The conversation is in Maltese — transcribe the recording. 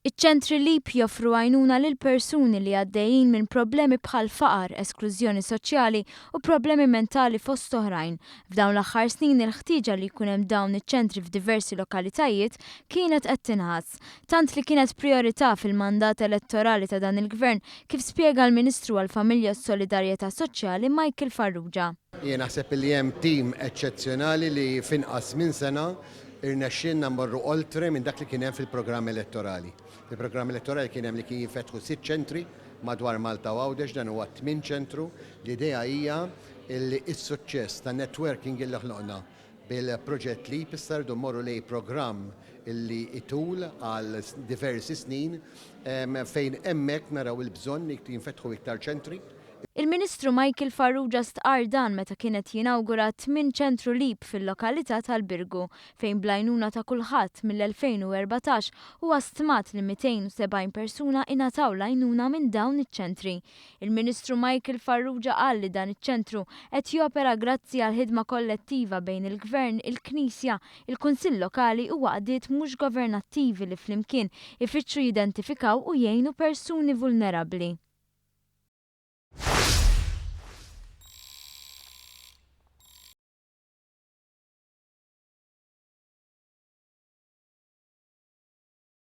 Iċ-ċentri LEAP joffru għajnuna lil persuni li għaddejjin minn problemi bħal faqar, esklużjoni soċjali u problemi mentali fost oħrajn. F'dawn l-aħħar snin il-ħtieġa li jkun hemm dawn iċ-ċentri f'diversi lokalitajiet kienet qed tinħass. Tant li kienet prijorità fil-mandat elettorali ta' dan il-Gvern kif spjega l-Ministru għall-Familja u s-Solidarjetà Soċjali Michael Farrugia. Jien naħseb li hemm tim eċċezzjonali li f'inqas minn sena irnexxielna mmorru oltre minn dak li kien hemm fil-programm elettorali. Fil-programm elettorali kien hemm li kien jinfetħu sitt ċentri madwar Malta u Għawdex, dan huwa t-tmien ċentru. L-idea hija li s-suċċess ta' networking illi ħloqna bil-proġett LEAP issa rridu mmorru lejn programm illi itul għal diversi snin fejn hemmhekk naraw il-bżonn li jinfetħu iktar ċentri. Il-Ministru Michael Farrugia stqarr dan meta kien qed jinawgura t-tmien ċentru LEAP fil-lokalità tal-Birgu, fejn bl-għajnuna ta' kulħadd mill-2014 huwa stmat li 270 persuna ingħataw l-għajnuna minn dawn iċ-ċentri. Il-Ministru Michael Farrugia qal li dan iċ-ċentru qed jopera grazzi għal ħidma kollettiva bejn il-Gvern, il-Knisja, il-Kunsill Lokali u għaqdiet mhux governattivi li flimkien ifittxu jidentifikaw u jgħinu persuni vulnerabbli.